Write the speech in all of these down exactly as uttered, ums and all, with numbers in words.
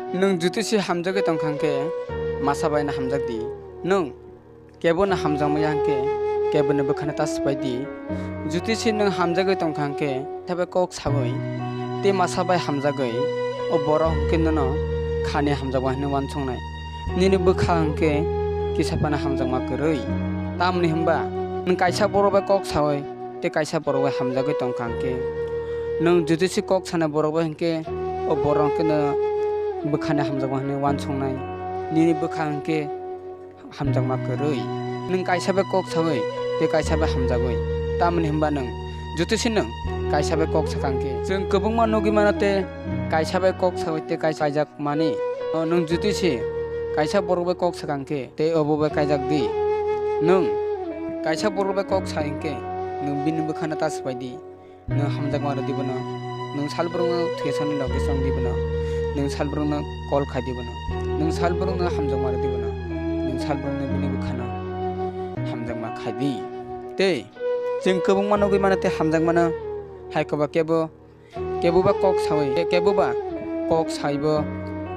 Nwng juti se hamjagwi tongkha hwnkhe masa bai no hamjak di. Nwng kebo no hamjakma ya hwnkhe kebo ni bwkha no ta swbai di. Juti se nwng hamjagwi tongkha hwnkhe thabai kok sawi tei masa bai hamjagwi o borok hwnkhe nono khani hamjakma hinwi uansuknai. Nini bwkha hwnkhe kisa phano hamjakma kwrwi. Tamoni hwnba nwng kaisa borok bai kok sawi tei kaisa borok bai hamjagwi tongkha hwnkhe, nwng juti se kok sanai borok bai hwnkhe o borok hwnkhe no bwkhani hamjakma hinwi uansuknai. Nini bwkha hwnkhe hamjakma kwrwi. Nwng kaisa bai kok sawi tei kaisa bai hamjagwi. Tamoni hwnba nwng juti se nwng kaisa bai kok sakha hwnkhe, chwng kwbangma nugwi mano tei kaisa bai kok sawi tei kaisa kaijak mani. O nwng juti se kaisa borok bai kok sakha hwnkhe tei obo bai kaijak di. Nwng kaisa borok bai kok sai hwnkhe nwng bini bwkhano ta swbai di. Nwng hamjakma rw di bono. Nwng salbrumno thwiyasani loge chong di bono. Nwng salbrumno call khai di bono. Nwng salbrumno hamjakma rw di bono. Nwng salbrumno bini bwkhano hamjakma khai di. Tei chwng kwbangma nugwi mano tei hamjakmano hai koba kebo Kebo ba kok sawi, kebo ba kok saibo,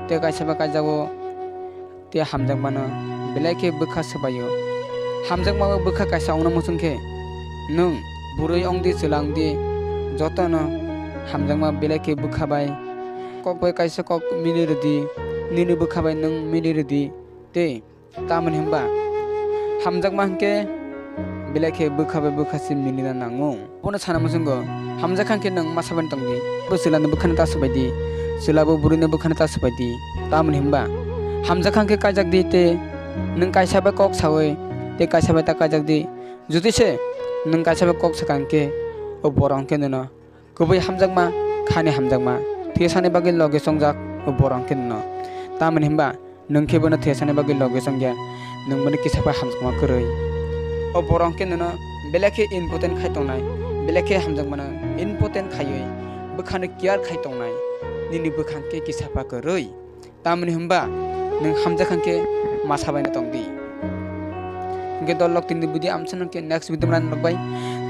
tei kaisa ba kaijago, tei hamjakmano belai khe bwkha swbaio. Hamjakma o bwkha kaisa ongna muchung khe, nwng bwrwi ong di, chwla ong di, jotono hamjakma belai khe bwkha bai kok bai kaisa kok mili rw di, nini bwkha bai nwng mili rw di, tei Tamoni hwnba hamjakma hwnkhe belai khe bwkha bai bwkha se milina nango. Bono sana muchungo hamjakha hwnkhe nwng masa bai tong di, bo chwlani bwkhano ta swbai di, chwla bo bwrwini bwkhano ta swbai di. Tamoni hwnba hamjakha hwnkhe kaijak di tei nwng kaisa bai kok sawi tei kaisa bai ta kaijak di. Juti se nwng kaisa bai kok sakha hwnkhe o borok hwnkhe nono Kubui hamjakma, khani hamjakma, thwiyasani bagwi logi chongjak o borok hwnkhe nwno. Tamoni hwnba nwng khe bono thwiyasani bagwi logi chongya, nwng bono kisa pai hamjakma kwrwi. O borok hwnkhe nwno belai khe important khai tongnai, belai khe hamjakmano important khaiwi bwkhano care khai tongnai, nini bwkha hwnkhe kisa pa kwrwi. Tamoni hwnba nwng hamjakha hwnkhe masa bai no tong di. Hwnkhe dolok tini video amsano hwnkhe next video mwnai norok bai.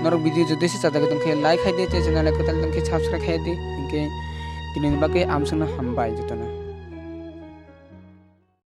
Norok video jodi se chajagwi tongkhe like khai di, tei channel kwtal tongkhe subscribe khai di. Hwnkhe tini bagwi amsano hambai jotono.